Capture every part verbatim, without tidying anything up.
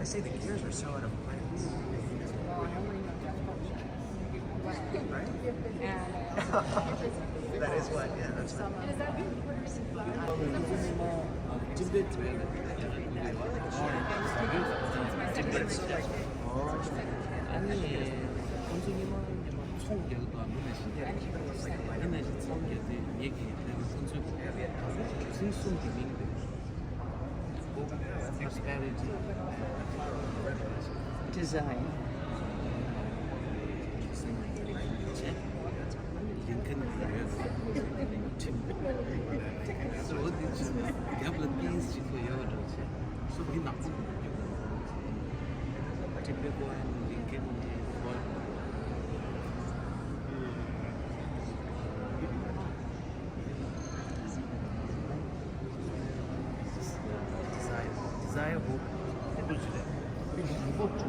I say the gears are so out of place. Right? That is what, yeah, that's what. ཅིག་དེ་ཅིག་དེ་ཅིག་དེ་ཅིག་དེ་ཨ་ནི་ཁོང་ཚོ་ཉི་མ་ཉི་མ་ཚོང་རྒྱག་གི་འདུག་མི་ནས་ཤི་མི་ནས་ཤི་ཚོང་རྒྱག་དེ་ངེད་ཀྱི་དེ་ཁོང་ཚོའི་ཁོང་ཚོའི་ཁོང་ཚོའི་སུམ་གྱི་མིང་དེ། Prosperity. Design. So what did you get? Please, for your daughter. So we not. Typical and Lincoln. Desire, desire, hope. Hope.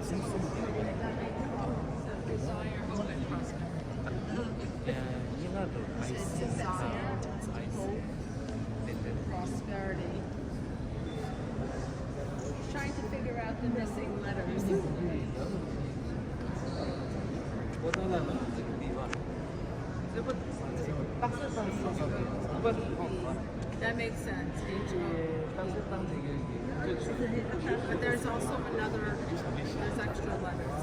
Prosperity. Trying to figure out the missing letters. That makes sense. But there's also another, there's extra letters.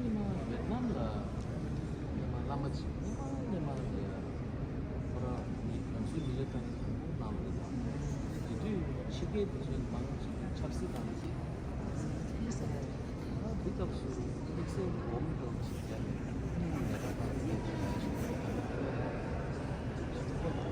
ཉི་མ་ཝེ་ཏི་ནམ་ལ་ཉི་མ་བླ་མ་ཅིག་ཉི་མ་ཉི་མ་ལ་ཁོ་རང་ཉིད་ང་ཚོའི་མི་རབས་དང་ཉི་མ་གནང་བ་རེད། དེ་དུས་ཕྱི་རྒྱལ་དེ་ཚོའི་མང་ཆེ་ཆབ་སྲིད་དང་ཅིག་ཨ་འདི་སྐབས་སུ་དམིགས་བསལ་སྒོམ་འགྲོ་ཅིག་ཡ་ནི་ཉེ་དྲག་དང་ཉེ་དྲག་ཡ་ཞིག་ཡོད་པ་དང་།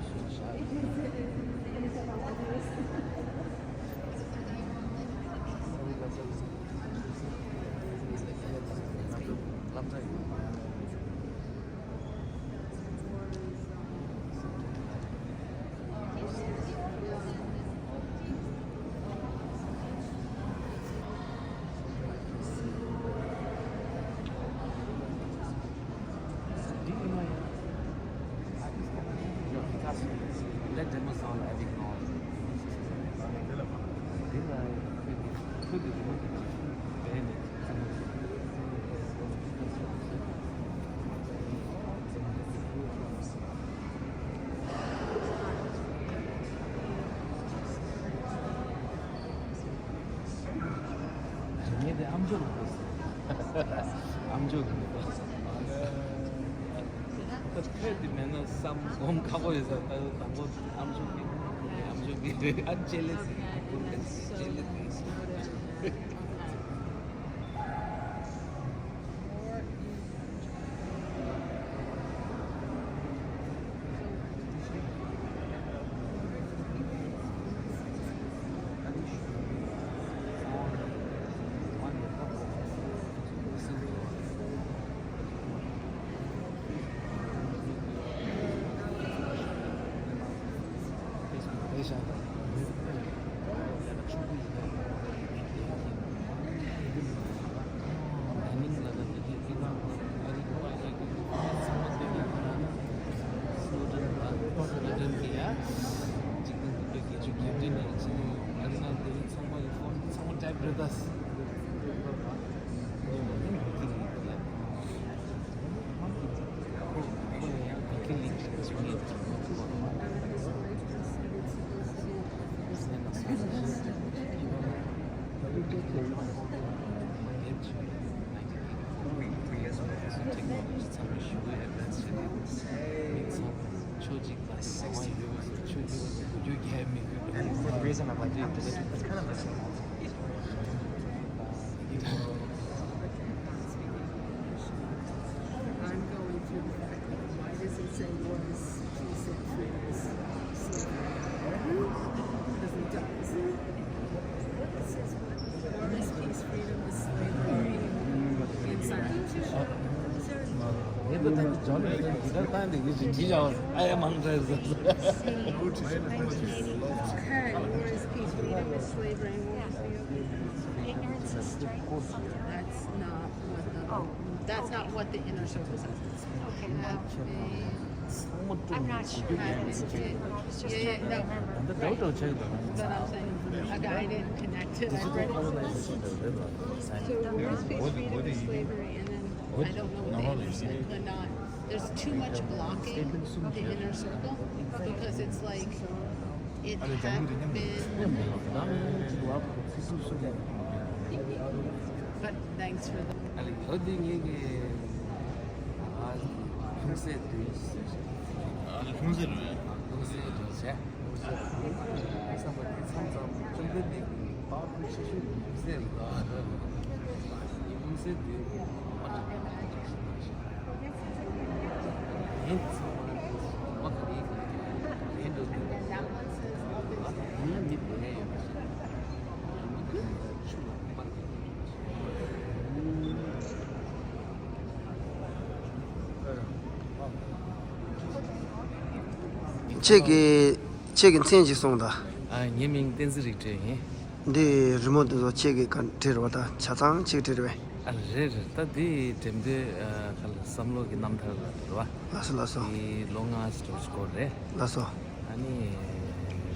Let them sound avec nous. ངས་དེ་ཨམ་ཅོག་ལ་ཕོག་སོང་། ཨམ་ཅོག་གི་མི་འདུག་ཁོས་དེ་མེད་ན་བསམ་སྒོམ་ཁག་པོ་ཡོད་ས། ད་དང་པོ་ཨམ་ཅོག་གི་ཨམ་ཅོག་གི་ཨ་ཅེ་ལེ་ཟེར་གི་ཀུན་ཏན་ཅེ་ལེ་ཟེར། ཚང་མ་ཞུ་གི་ཡོད། ད་ཚེ་རིང་མི་ཚང་མ་ཆོས་གཅིག་ལ་ཚང་མ་ཡོད་པ་ཆོས་གཅིག་ལ་གོ་རྒྱུ་རྒྱལ་མི་དགོས། And for the reason of identity, it's kind of a symbol. I'm going through the fact that why does it say was peace and freedom is slavery? Because it does. War is peace, freedom is slavery. Inside. Okay, war is peace, freedom is slavery, and war is peace. Ignorance is strength, something like that. That's not what the, that's not what the inner circle says. Okay, well, I'm not sure. It's just trying to remember. But I'm saying, okay, I didn't connect it. So war is peace, freedom is slavery, and then I don't know what the inner circle, not, there's too much blocking the inner circle because it's like, it had been, but thanks for the. ཨ་ལེ་ཡོད་དེ་ངེད་ཀྱི་ཨ་ལེ་ལྷུང་བཟེད་དུས། ཨ་ལེ་ལྷུང་བཟེད་རེད། ལྷུང་བཟེད་དུས་བྱས། ལྷུང་བཟེད་དུས་བསམ་པ་དེ་མཚམས་མཚམས་བཅོམ་ལྡན་འདས་ཀྱི་བཀའ་དྲིན་ཆེ་ཤོས་ལྷུང་བཟེད་རེད། ད་ལྷུང་བཟེད་དུས་མ་གྲགས་པ། ཁྱེད་ཀྱི་ཁྱེད་ཀྱི་མཚན་ཅིག་གསུངས་དང་། ཨ། ངའི་མིང་བསྟན་འཛིན་རིག་གྲོལ་ཡིན། འདི་རི་མོ་འདི་ཚོ་ཁྱེད་ཀྱིས་ག་བྲིས་རེད་པ། ད་ཆ་ཚང་ཁྱེད་ཀྱིས་བྲིས་རེད་པས། ཨ། རེད་རེད། ད་འདི་འགྲེམས་སྟོན་ཨ་ག་ལ་བསམ་བློ་གི་རྣམ་ཐར་ལ་རེད་པ། ལགས་སོ་ལགས་སོ། འདི་ལོ་ལྔ་ཙམ་འགྲོ་གི་ཡོད་རེད། ལགས་སོ། ཨ་ནི་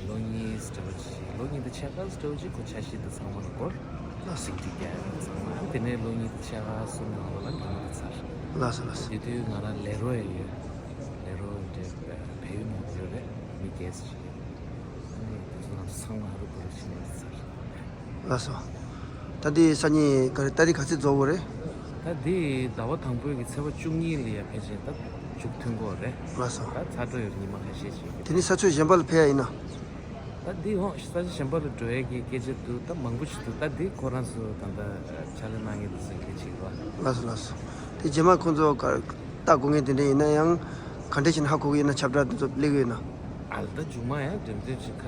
ལོ་གཉིས་ཙམ་འགྲོ་གི་ཡོད། ལོ་གཉིས་དང་ཕྱེད་ཀ་ཙམ་འགྲོ་གི་ཡོད། ཁོ་འཆར་གཞི་དང་ཚང་མ་ལ་འགོར། ལགས་སོ། ཟིན་བྲིས་རྒྱག་ཡག་ཚང་མ། དེ་ནས་ལོ་གཉིས་དང་ཕྱེད་ཀ་གསུམ་ནང་ལོགས་ལ་འགྲོ་གི་ཚར། ལགས་སོ་ལགས་སོ། དེ་དུས་ང་རང་ལས་རོགས་ཡང་ཡོད། ལས་རོགས་འདྲ་བལ་ཡུལ་ནང་ཡོད་རེད། མི་རྒྱལ་ཅིག་ཡོད། ཨ་ནི་དེ་ཚོ་རྣམས་ཚང་མ་ཧ་རུ་བུ་རུ་ཕྱིན་ནས་ཚར། ལགས་སོ། ད་འདི་སང་ཉིན་ག་རེ་ཏ་རིག་ག་ཚོད་རྫོགས་དགོས་རེད། ད་འདི་ཟླ་བ་དང་པོའི་གི་ཚེས་པ་བཅུ་གཉིས་ལ་ཡ་ཕལ་ཆེར་ད་མཇུག་ཐོན་གྱི་ཡོད་རེད། ལགས་སོ། ད་ཚར་འགྲོ་ཡོད་རེད། ཉི་མ་ཁ་ཤས་ཤིག་གི། དེ་ནི་ས་ཆ་གཞན་པ་ལ་ཕེབས་ཡ་ཡིན་ན། ད་འདི་འོང་ས་ཆ་གཞན་པ་ལ་འགྲོ་ཡས་ཀྱི་སྐད་ཆ་འདུག་ད་མང་པོ་ཞིག་འདུག་ད་འདི་ཁོ་རང་ཚོ་ད་ལྟ་ཕྱག་ལས་གནང་མཁན་དེ་ཚོས་སྐད་ཆ་བྱེད་ཀྱི་རེད་པ། ལགས་སོ་ལགས་སོ། དེ་རྗེས་མ་ཁོང་ཚོ་ག་ལྟ་དགོས་མཁན་དེ་འདྲ་ཡིན་ན་ཡང་ག་འདྲ་བྱས་ནས་ཧ་གོ་གི་ཡོད་ན། ཁྱབ་བསྒྲགས་དེ་ཚོ་སླེབས་ཀྱི་ཡོད་ན། ཨ་ལ་ད་མཇུག་མ་ཡང་འགྲེམས་སྟོན་ཅིག་ཁ་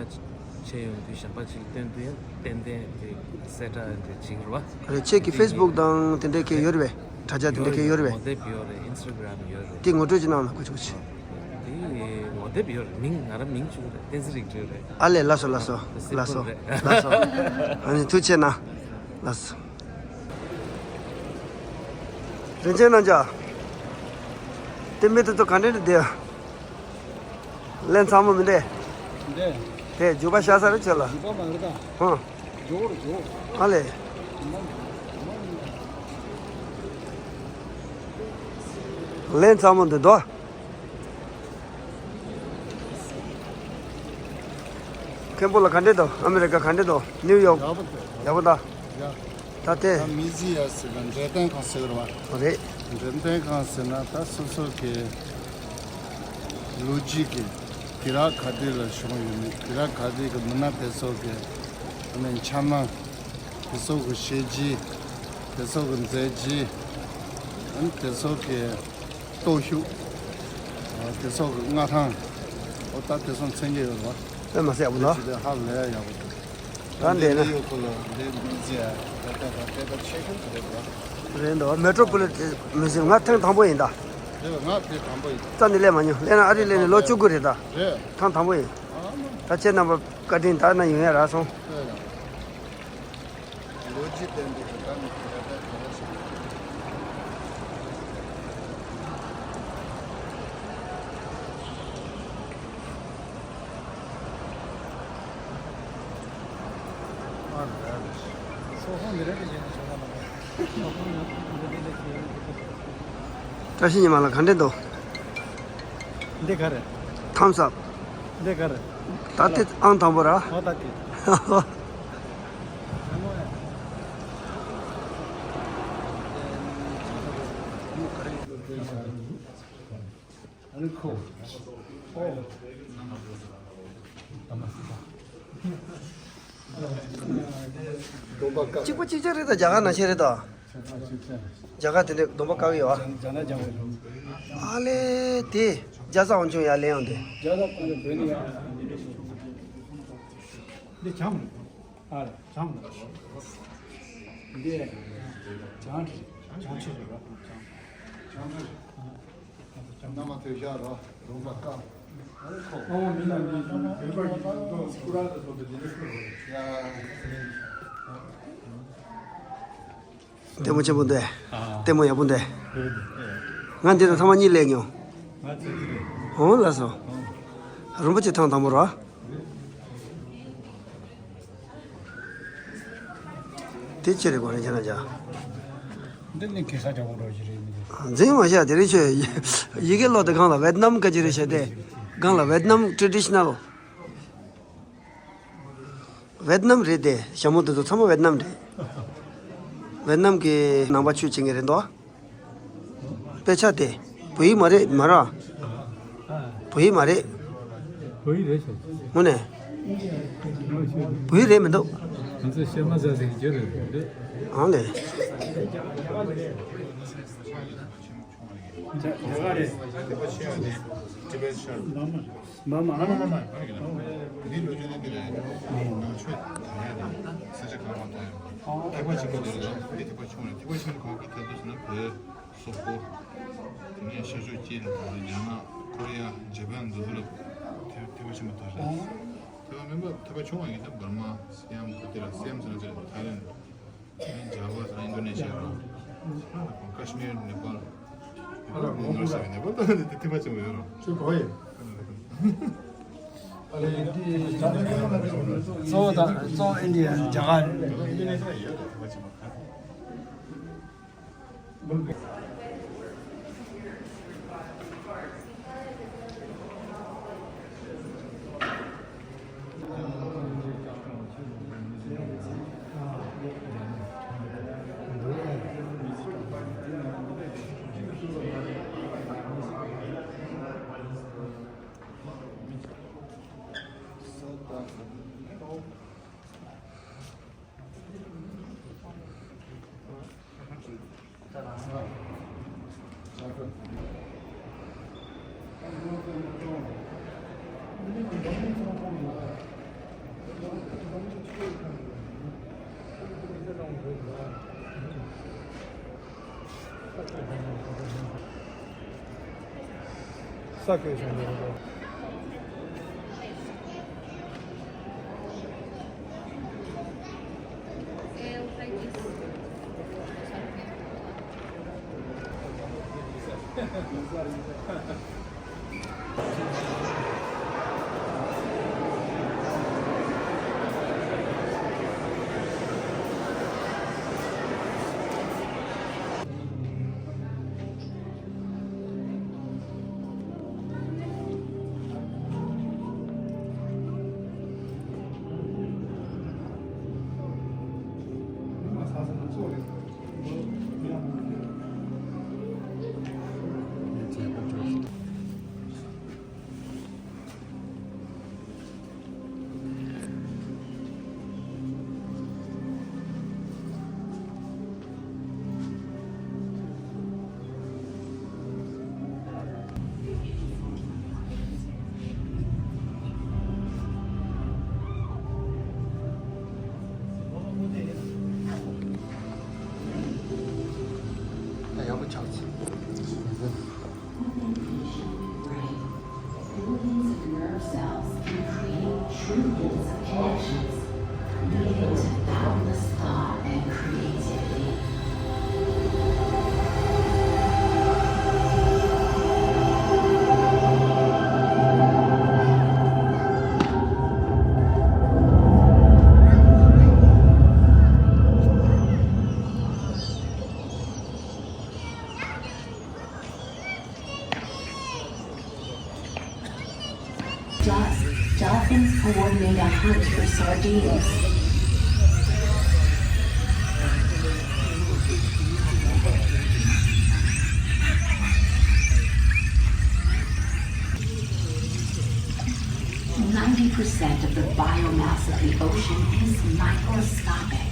ཕྱེ་ཡོང་དུས་གཞན་པ་ཅིག་སྟོན་དུས་ཡང་ཏན་ཏན་དེ་གསལ་བསྒྲགས་དེ་བྱེད་ཀྱི་རེད་པ། རེད། ཁྱེད་ཀྱི་ཧྥེ་སི་བུག་དང་དེ་འདྲའི་གི་ཡོད་རེད་པས། དྲ་རྒྱ་དེ་འདྲའི་གི་ཡོད་རེད་པས། ངོ་དེབ་ཡོད་རེད། ཨིན་སི་ཊ་གྷི་རམ་ཡོད་རེད། དེ་ངོ་སྤྲོད་ཅིག་གནང་ན་དགོས་ཆོག་ཆེ། དེ་ངོ་དེབ་ཡོད་རེད། མིང་ང་རང་མིང་བཅུག་རེད། བསྟན་འཛིན་རིག་གྲོལ་རེད། ཨ་ལས། ལགས་སོ་ལགས་སོ། ལགས་སོ། ལགས་སོ། ཨ་ནི་ཐུགས་རྗེ་ཆེ་གནང་། ལགས་སོ། རིན་ཆེན་རྣམ་རྒྱལ། དེ་མི་དེ་ཚོ་ག་འདྲ་འདུག་དེ། ལན་ཚ་མོ་མི་འདུག་འདི། དེ་རྒྱུག་པ་ཤ་ཚ་རེད་ཁྱོད་ལ། རྒྱུག་པ་མ་རེད་ད། ཧང་། ཇོ་རུ་ཇོ། ཨ་ལས། ལན་ཚ་མོ་འདི་འདུག་མཁན་པོ་ལ་ག་འདྲ་འདུག་ཨ་མི་རི་ཀ་ག་འདྲ་འདུག་ནིའུ་ཡོག་ཡག་པོ་འདུག་ཡག་པོ་འདུག་ཡ། ད་དེ། ད་མི་ཟི་ཡ་ཟེར་ན་འབྲས་ལྡན་ཁང་ཟེར་བ། རེད། འབྲས་ལྡན་ཁང་ཟེར་ན་ད་སོ་སོ་གི་ལོ་རྒྱུས་ཀྱི་དུས་རབས་ག་དུས་ལ་བྱུང་ཡོད་མེད། དུས་རབས་ག་དུས་ཀྱི་མི་སྣ་དེ་ཚོ་གི་ཨ་ནི་འཆར་སྣང་། དེ་ཚོ་གི་བྱས་རྗེས། དེ་ཚོ་གི་མཛད་རྗེས། ཨ་ནི་དེ་ཚོ་གི་སྟོབས་ཤུགས། ཨ། དེ་ཚོ་གི་མངའ་ཐང་། འོ་ད་དེ་ཚོ་མཚོན་གྱི་ཡོད་རེད་པ། དེ་མ་ཟད་ཡག་པོ་འདུག་དེ་ཧ་ལས་ཡག་པོ་འདུག་ད་འདི་ན། ཡོད་ཁོ་ལ་འདི་མི་ཟེར་ཡ་ད་ལྟ་ད་ལྟ་ད་ཆེ་ཤོས་དེ་རེད་པ། རེད་འདུག་མེ་ཊོ་པོ་ལི་ཊན་མི་ཟེར། ང་ཐེངས་དང་པོ་ཡིན་ད། རེད་པ། ང་དེ་དང་པོ་ཡིན། རྩ་ནས་སླེབས་མ་མྱོང་། སླེབས་ན་ཨ་རི་སླེབས་ནས་ལོ་བཅུ་དགུ་རེད་ད། རེད། ཐེངས་དང་པོ་ཡིན། ཨ་མ། ད་ཁྱེད་རྣམ་པ་བཀའ་དྲིན་དག་ན་ཡོང་ཡ་རག་སོང་། ལོ་རྒྱུས་ལྡན་པའི་གི་ད་ནི་དེ་ལ་ད་ག་རེ་ཞིག་བཀྲ་ཤིས་ཉི་མ་ལགས་ག་འདྲ་འདུག་འདི་ག་རེ། ཐམ་སབ། འདི་ག་རེ། ད་ལྟའི་ཨང་དང་པོ་ར། ཨོ་ད་ལྟའི། གཅིག་པ་གཅིག་རྐྱང་རེད་ད། རྒྱ་གར་ནང་བཞིན་རེད་ད། རྒྱ་གར་དེ་འདྲའི་སྡོམ་པ་བཀག་གི་ཡོད་ཨ། ཨ་ལེ་དེ། རྒྱ་བཟའ་འོང་བྱུང་ཡ་ལེ་ཡང་དེ། འདི་བྱང་། ཨ་ལ་བྱང་། འདི་བྱང་། བྱང་ཆེ་རེད་བ། བྱང་ཆེ་རེད། རྣམ་པ་ཐོས་ཤག་རོ། རོ་མ་ཀ། ཨོ་མི་ལ་མི་བོད་པ་གི་དོ་སྐུ་ར་དོ་དོ་དེ་ནས་ཁུར་རོ། ཡ། ལྟད་མོ་ཆེན་པོ་འདུག་ལྟད་མོ་ཡག་པོ་འདུག་ང་འདི་དང་ཐ་མ་གཉིས་སླེབས་མྱོང་། ང་ཚོ་འདི་རེད། ཨོ་ལགས་སོ། རིན་པོ་ཆེ་ཐེངས་དང་པོ་རོ། དེ་ཅི་རེད་གོ་རེ་ཁྱེད་རང་ཅག་འདི་ནི་གེ་སར་འདྲ་པོ་འགྲོ་གི་རེད་མི་འདུག་འཛིན་མ་བྱ་དེ་རིང་ཆོས་ཡི་གེ་ཀློག་དེ་སྒང་ལ་ཝེད་ནམ་ག་ཅི་རེད་བྱས་ཏེ། སྒང་ལ་ཝེད་ནམ་ཊེ་ཌི་ཤི་ནལ། ཝེད་ནམ་རེད་དེ་ཞྭ་མོ་དེ་ཚོ་ཚང་མ་ཝེད་ནམ་རེད། ཝེད་ནམ་གི་ནང་པ་ཆོས་བྱེད་མཁན་རེད་འདུག་དཔེ་ཆ་དེ་བོད་ཡིག་མ་རེད་མ་ར། བོད་ཡིག་མ་རེད། བོད་ཡིག་རེད་ཤག་དངོས་གནས། བོད་ཡིག་རེད་མི་འདུག་ང་ཚོ་ཤེས་མ་ཟ་ཟིག་རྒྱུ་རེད་རེད། ཨང་ལེ། མ་མ། མ་མ་མ་མ། འདི་ལོ་རྒྱུས་ནི་འདི་རེད། ནང་ཆོས་དར་ཡ་དང་ས་ཆ་གང་ལ་དར་ཡ། ཐེག་པ་ཆེན་པོ་འདི་རེད། འདི་ཐེག་པ་ཆུང་རེད། ཐེག་པ་ཆེན་པོ་གང་གི་ཐད་དུ་ཟེར་ན་བོད། སོག་པོ། དེ་ནས་ཤར་ཕྱོགས་ཅི་ལ་དང་རྒྱ་ནག་ཀོ་རི་ཡ་ཇ་པན་འདི་ཚོ་ལ་ཐེ་ཐེ་བ་ཆེན་པོ་ཐོབ་ཤག་ཐེ་བ་མིན་པ་ཐེ་བ་ཆུང་བ་ཡིན་ན་འབར་མ། སི་ཡམ་ཁོ་དེ་ལ་སི་ཡམ་ཟེར་ན་ཆེ་ཐའི་ལེན། དེ་ནས་ཇ་བ་ཟེར་ན་ཨིན་དོ་ནེ་ཤི་ཡ་ར། ཀ་ཤི་མིར་ནེ་པཱལ། ཨ་ལ་ནོར་ཟེར་ནེ་པཱལ་དང་དེ་ཐེ་བ་ཆེན་པོ་ཡོད་ར། ཆོས་གོ་ཡེ། གཙོ་བོ་དང་གཙོ་བོ་ཨིན་ཌི་ཡ་རྒྱ་གར་རེད། ཨིན་དོ་ནེ་ཤི་ཡ་ཡོད་ར་ཐེ་བ་ཆེན་པོ། ས་གོས་བྱུང་འདུག་ཡག་པོ་ཆགས་སོང་། Billions of nerve cells can create trillions of connections, leading to boundless thought and creativity. Dolphins coordinate a hunt for sardines. Microscopic,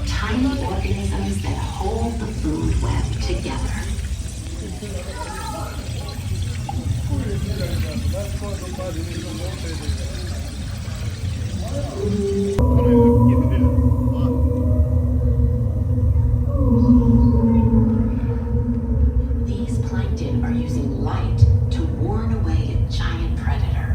tiny organisms that hold the food web together. These plankton are using light to warn away a giant predator.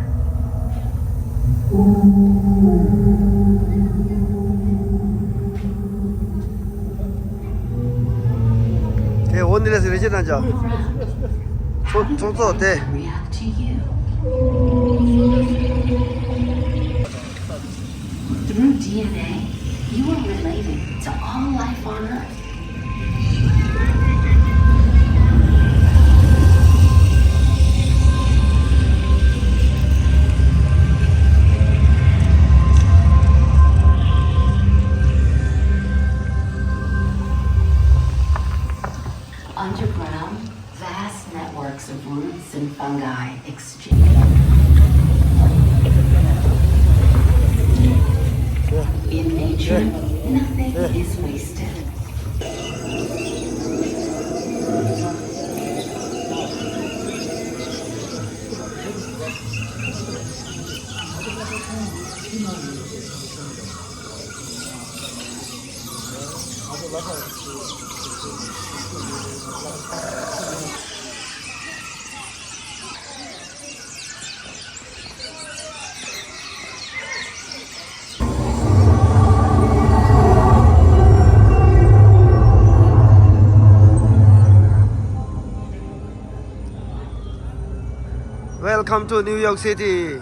དེ་འོ་འདི་ལས་རེ་ཆེ་དང་ཅག་ཚོ་ཚོ་ཚོ་དེ། React to you. Through D N A, you are related to all life on Earth. Underground, vast networks of roots and fungi exchange. In nature, nothing is wasted. Welcome to New York City.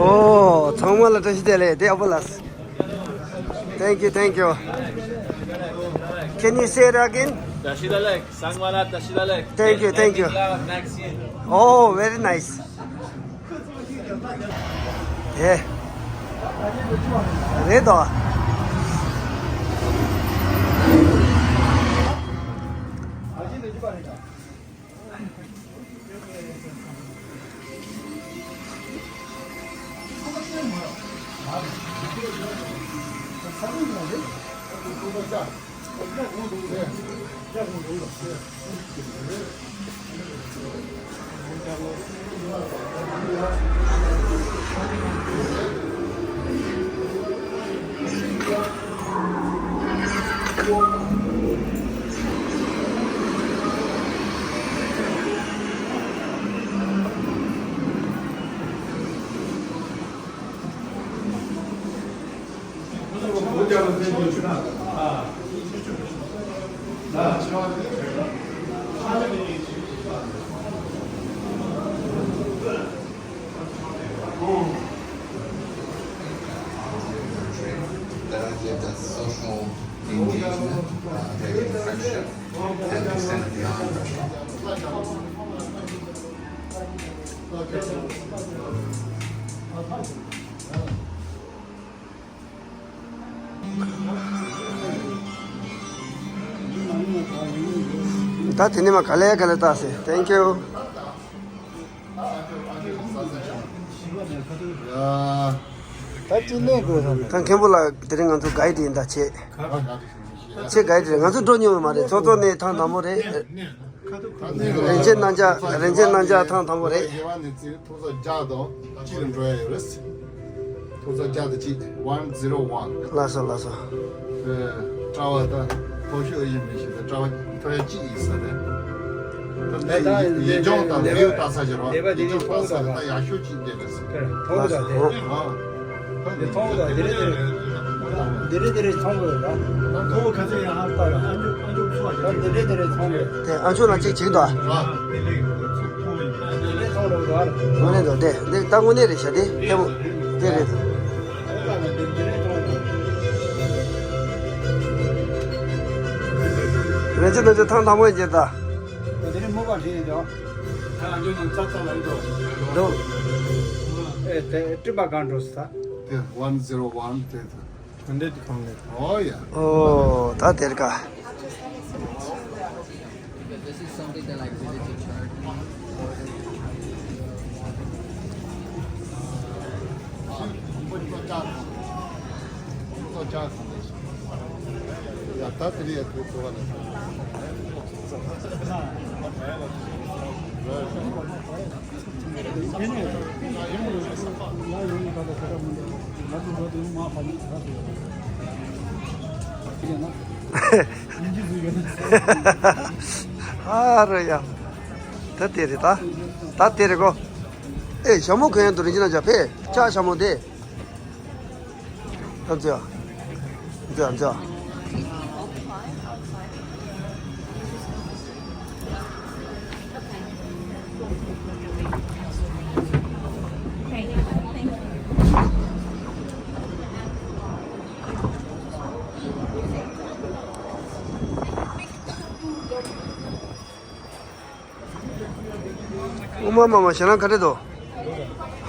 ཨོ། ཚང་མ་ལ་བཀྲ་ཤིས་བདེ་ལེགས། བདེ་པོ་ལགས། Thank you, thank you. Can you say it again? བཀྲ་ཤིས་བདེ་ལེགས། ཚང་མ་ལ་བཀྲ་ཤིས་བདེ་ལེགས། Thank you, thank you. Maxine. Oh, very nice. ཨེ། རེད་དོ། That I get that social engagement, uh, that friendship, and extend beyond friendship. ད་དེ་ནས་མ་ག་ལེ་ག་ལེ་ལྟ་སེ། Thank you། ད་ཅི་ལེན་དགོས་ཟེར་ན། ད་མཁན་པོ་ལགས་དེ་རིང་ང་ཚོ་གའི་ཌི་ཡིན་ད་ཆེ། ཆེ་གའི་ཌི་རེད། ང་ཚོ་འགྲོ་མྱོང་ཡོད་མ་རེད། ཚོགས་གཙོ་ནས་ཐེངས་དང་པོ་རེད། རིན་ཆེན་རྣམ་གཞག་རིན་ཆེན་རྣམ་གཞག་ཐེངས་དང་པོ་རེད། ཐོག་ས་བརྒྱ་དང་གཅིག་ལ་འགྲོ་ཡ་ཡོད་རེད། ཐོག་ས་བརྒྱ་དང་གཅིག one zero one། ལགས་སོ་ལགས་སོ། ཨེ། གྲྭ་བ་ད་མཐོ་ཤོས་ཡིན་མི་ཤེས་ད། གྲྭ་བ་མཐོ་ཡ་གཅིག་ཡིན་ས་རེད། ད་ད་ཡིན་ཀྱང་ད་ལེའུ་ལྟ་ས་ཞིག་རེད་བ། ཡིན་ཀྱང་ལྟ་ས་ད་ཡག་ཤོས་གཅིག་དེ་རེད། ལགས་སོ། ཨ། འདི་མཐོང་གི་འདུག་འདི་རེད་འདི་རེད། འདི་རེད་འདི་རེད་མཐོང་གི་འདུག་མཐོང་གི་ཁ་ཚིག་ཡང་ཧ་ལྟ་ར། ཨ་མཆོག་ཨ་མཆོག་ཚོ་ཨ་འདི་རེད་འདི་རེད་མཐོང་གི། དེ་ཨ་མཆོག་ལ་གཅིག་བྱེད་ཀྱི་འདུག་འདི་རེད་མཐོང་གི་འདུག་དངོས་གནས་འདུག་དེ་འདི་ད་དངོས་གནས་རེད་ཤག་དེ་ཕེབས་འོ་དེ་རེད། འདི་རེད་མཐོང་གི། རེད་ཅེ་ན་ཅེ་ཐང་དང་པོ་ཡིན་ཅེ་ད། འདི་རེད་མོ་པ་ཧྲི་ཡིན་འདུག་ད་ཨ་མཆོག་ནང་ཚ་ཚ་ལ་ཡིན་འདུག་འདུག་ཨེ་དེ་སྤྲིན་པ་གང་འགྲོ་ས། དེ་one zero one དེ་དང་། ད་འདི་དེ་གང་ལས། ཨོ་ཡ། ཨོ་ད་དེར་ཀ། This is something that I really to charge me. ཡ་ད་དེ་རེད་ཡ། ཐུག་ཐུག་བ་ལ། ཨ་རོ་ཡ། ད་དེ་རེད་ད། ད་དེ་རེད་གོ། ཨེ་ཞྭ་མོ་གོན་ཡ་འདུག་རིན་ཆེན་རྣམ་གཞག་ཕེབས་ཅག་ཞྭ་མོ་དེ། ཨ་ཙི་ཨ། ཙི་ཨ་ཙི་ཨ། ཨོ་མ་མ་མ་ཞེ་ན་ག་རེ་འདུག་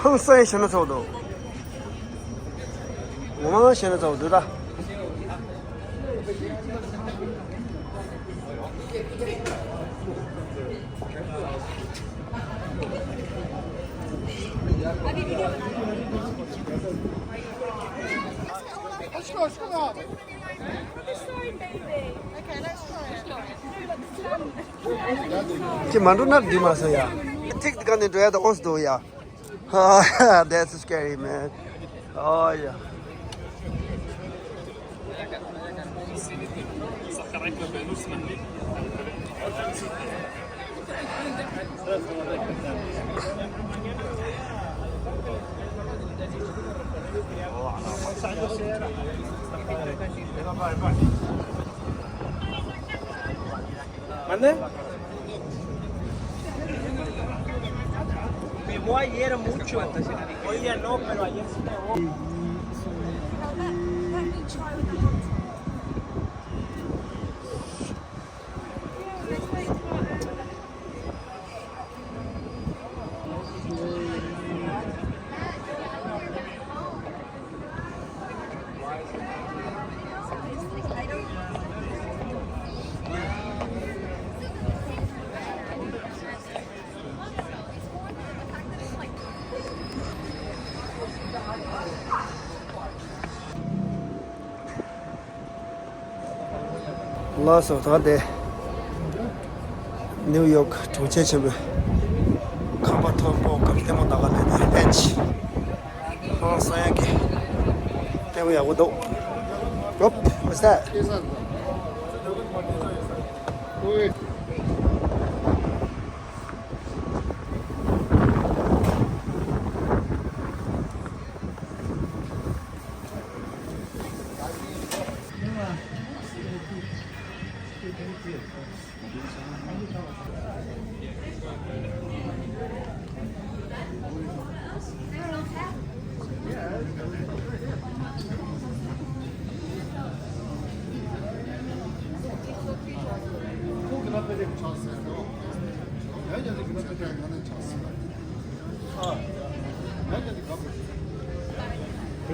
ཧང་སང་ཞེ་ན་ཚ་བོ་འདུག་ངོ་མ་ཞེ་ན་ཚ་བོ་འདུག་ད། ཅི་མ་འགྲོ་ན་འདི་མ་སོང་ཡ། ཐིག་ག་ནས་འགྲོ་ཡ་ད་ཨོས་འདུག་ཡ། That's scary, man. Oh, yeah. ¿Mande? Me voy ayer mucho. Hoy día no, pero ayer sí me voy. ལགས་སོ། ད་དེ་ནིའུ་ཡོག་གྲོང་ཁྱེར་ཆེན་པོའི་ཁང་པ་མཐོན་པོ་གི་ལྟད་མོ་ད་ག་ལས་དེ་ཨེ་ཅི། ཧང་སང་ཡག་གི་ལྟད་མོ་ཡག་པོ་འདུག What's that?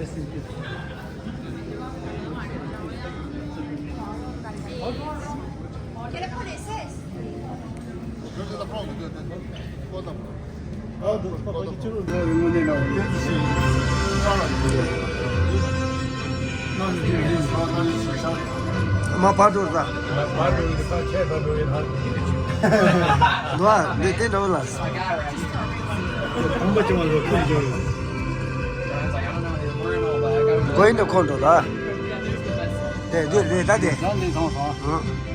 མ་བར་དུ་ཟ། འདུག་ཨ། འདི་དེ་འདྲ་བོ་ལ། གོ་ཡིན་འདྲ་ཁོང་འགྲོ་ད། དེ་དེ་རེད་ད་དེ། ཨང་།